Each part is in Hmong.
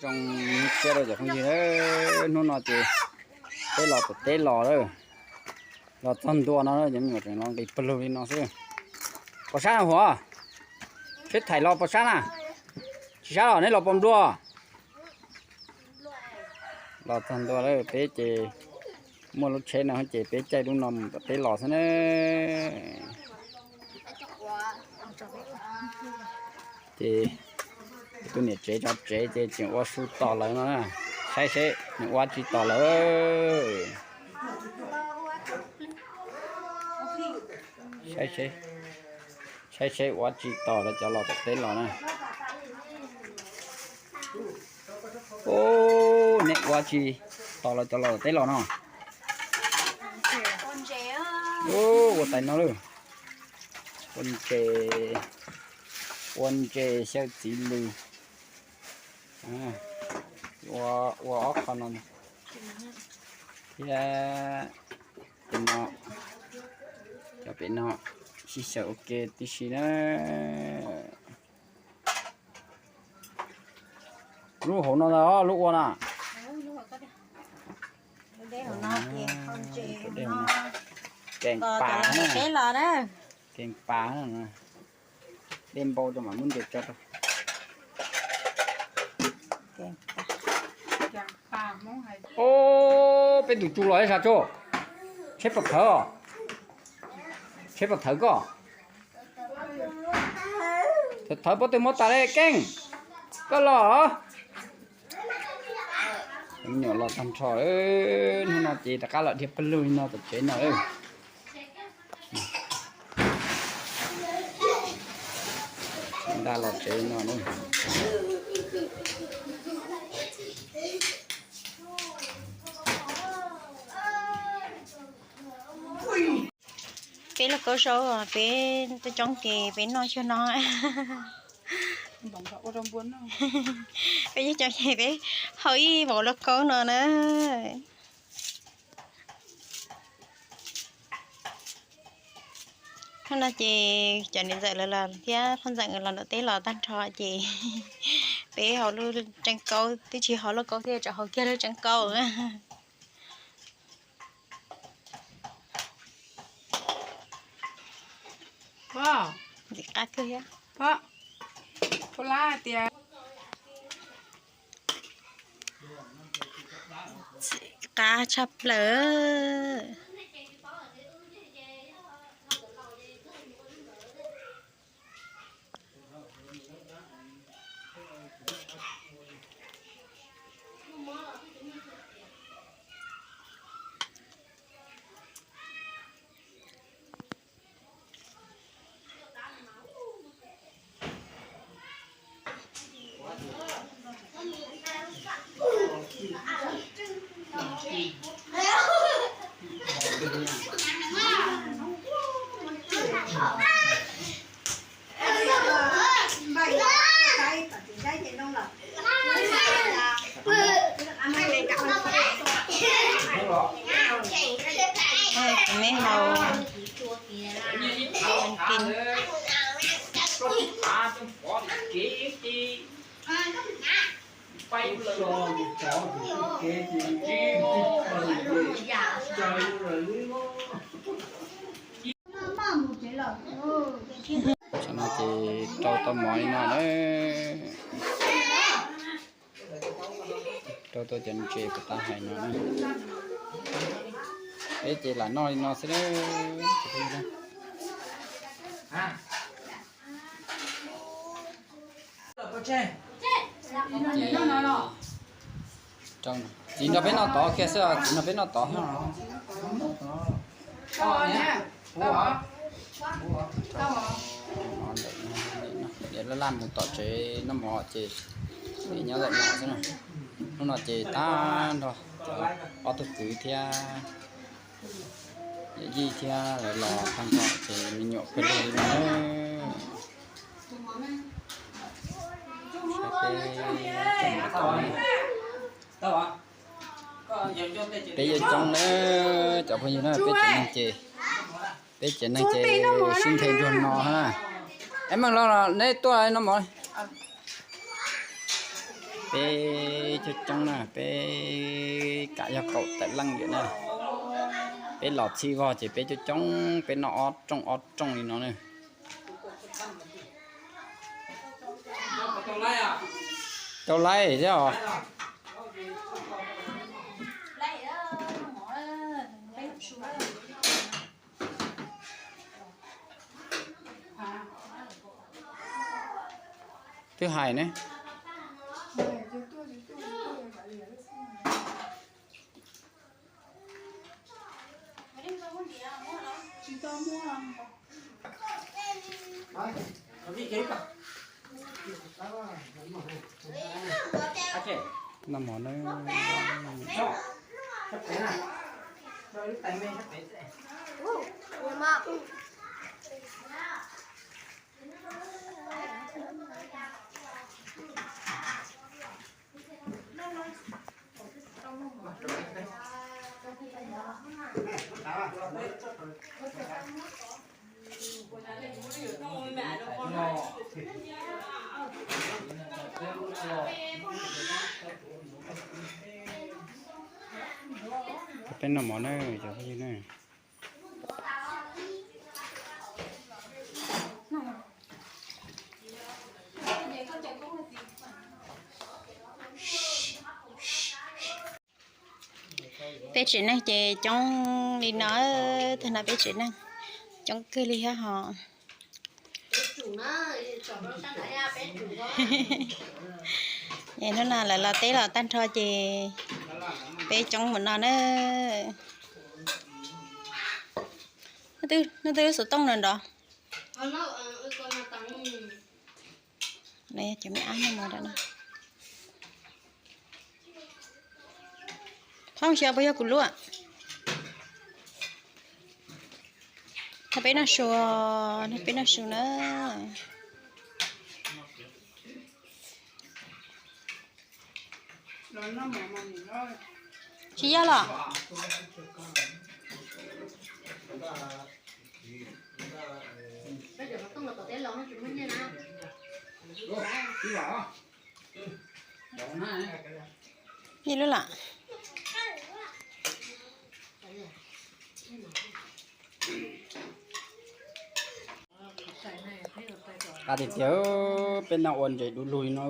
Zoo siab rau cov phooj ywg, hnub no ces peb los tom teb los lawm, los txog ntua no ces me nyuam tseem los nqis pawg lug li no xwb. Pos sab na Huam, tsheb thaim los pos sab na, tsis sab los neb los pos nplua. Los txog ntua lawm peb ces muaj lub tsheb no ces peb caij lub no mus tom teb los xwb na. Ces tus niam tsev tso tsev ces tseem ua su tos lawv no na, saib seb nws ua tsi tos lawm. Saib seb, saib seb ua tsi tos lawv cov los tom teb los na. Ub, neb ua tsi tos lawv cov los tom teb los no? Ub, ua tais no lawm. Ua ntses, ua ntses xyaw txiv lws, ua ob qho no thiab. Pem no, cov pem no sib xyaw ua ke tib si na. Lub hauv no ntag, lub ua na. Kees pas, kees pas, dej npau rau mam muab ntses tso rau. Ob, peb tus tsu los ib sab tso. Tsheb pov thawv, tsheb pov thawv koj, thawv pob tw muab tas li Keej, koj los. Me nyuam los tag nrho, hnub no ces rov qab los dhia pawg lug li no tom tsev no. Nta los tsev no na. Peb lauj kaub zaub, peb coob ces peb noj xyuag no. Peb coob ces peb hau ib vauv lauj kaub no na. Hnub no ces cov niam ntxawm lawv los thiab poj ntxawm nkawd los nram teb los tag nrho ces peb hau lub tseem kaub, twb tsis hau lauj kaub thiab, tsam hau kiag lub tseem kaub. Ntxim qab kawg thiab. Qab tshaj plaws. Kuv me hau, hau kin. Tam no ces rau tau mov li no na. Rau tau cov ntses puas tab hais no na. Peb ces lam noj li no xwb na. Txiv nrog peb noj tod kiag xwb, txiv nrog peb noj tod. Niam laj laj mus tom tsev noj mov ces nyob ntawm no xwb na. Hnub no ces tag nrho cov ob tug kwv thiab yawm yij thiab lawv los tag nrho ces me nyuam pawg lug li no na. Peb yuav coob na, cov phooj ywg na, peb tsev neeg ces, peb tsev neeg ces sib nthe nruag no na. Es Meej los neb tuaj noj mov. Peb coob coob na, peb kam yog kaum tawm leej lawm na. Peb los txhij vog ces peb coob coob, peb noj ob rooj ob rooj li no na. Tau laij thiab os. Twb hais ne. Noj mov na. Peb noj mov na, cov phooj ywg na. Peb tsev neeg ces coob li no, tag no peb tsev neeg coob kawg li thiab hos. Es hnub no lawv los teb los tag nrho ces peb coob mus no na. Noj twb lub xov tooj na nrov. Cov me ab noj mov. Thoob xyov puas yog kuv luaj. Thov peb noj su, thov peb noj su na. Tsis yog los. Ib lub lam. Qab tiag tiag, peb noj ua ntses du lug li no.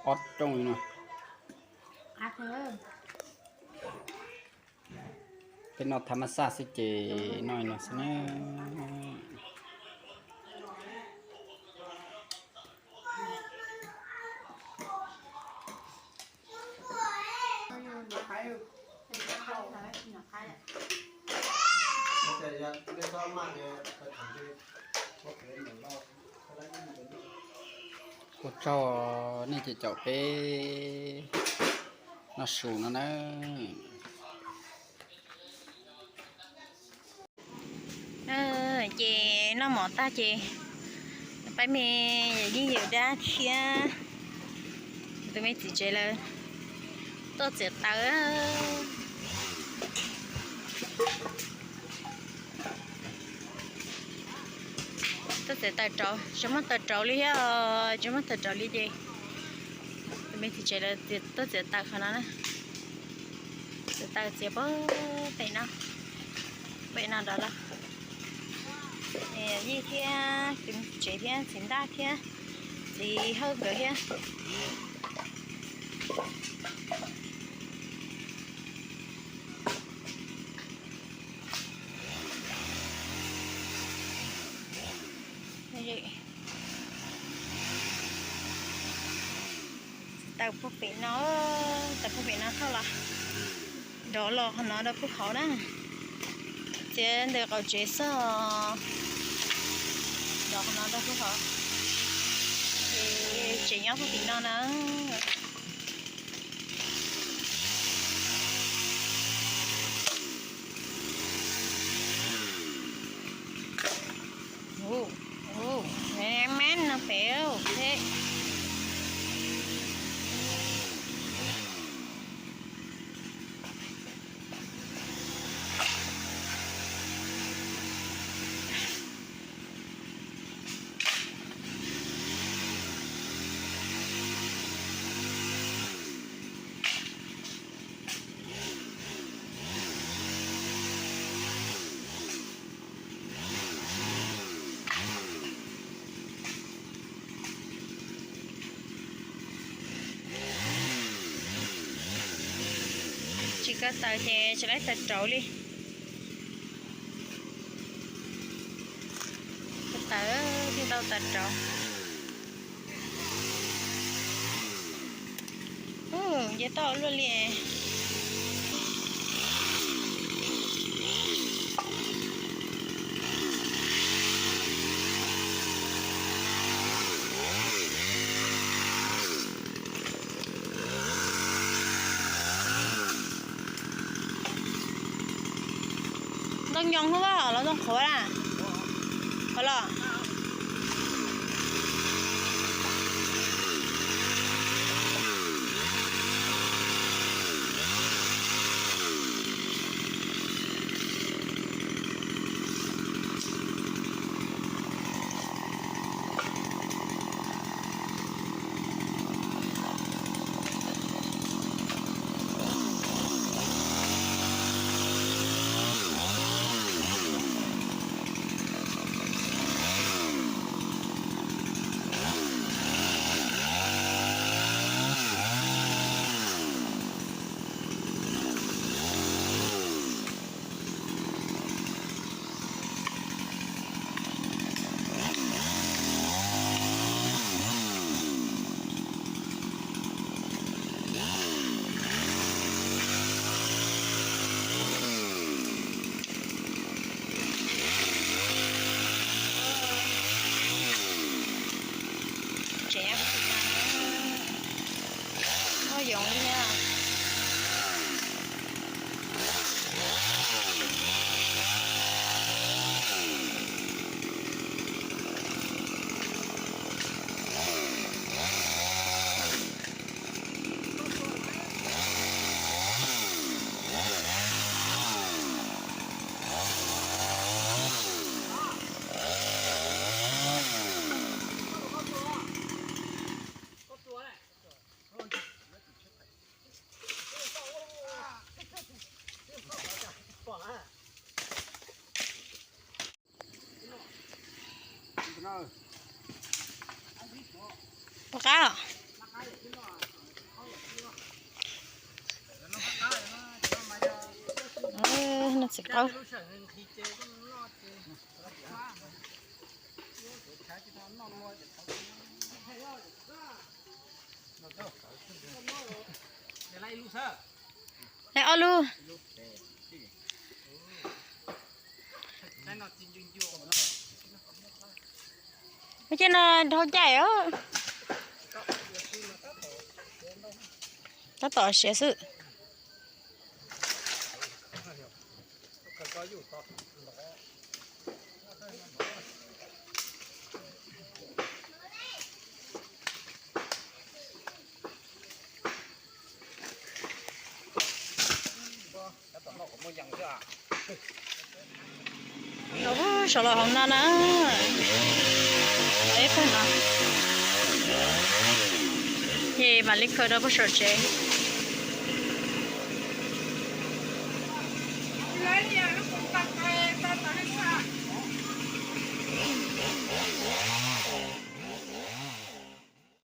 Ob rooj li no. Peb noj tha mab xaj xwb ces noj li no xwb na. Ua tsaug nej cov caum peb noj su no na. Ces noj mov tag ces pab me yawm yij yawm dab thiab tus me txiv tsev lawv tuaj txiav taws. Tuaj txiav taws rauv, tsis muaj taws rauv li thiab, tsis muaj taws rauv li ces tus me txiv tsev lawv tuaj txiav taws qhov no na. Txiav taws txiav pem no, pem no nrad los. Yij thiab tus me txiv tsev thiab txiv ntaj thiab txiv hawj nkawd thiab. Taws puag pem no, taws puag pem no thauj los nrov los qhov no rau puag hauv na. Txiav ntawm qaum tsev xwb, nrov qhov no rau puag hauv. Ces tsev nyob puag tim no na. Ko taws ces tsis laib taws rauv li. Ko taws thiaj tau taws rauv. Nce toj luaj li. Ntoo nyoos hwb los ntoo qhuav na? Qhuav los. Muaj yoov li na. Pom qab. Noj txiv qaub. Ob lub. Ua cas no dhau caij os. Tab tom siav xwb. Los saum los hauv no na. Ib pawg no. Ces mam li khaws rau pem saum tsev.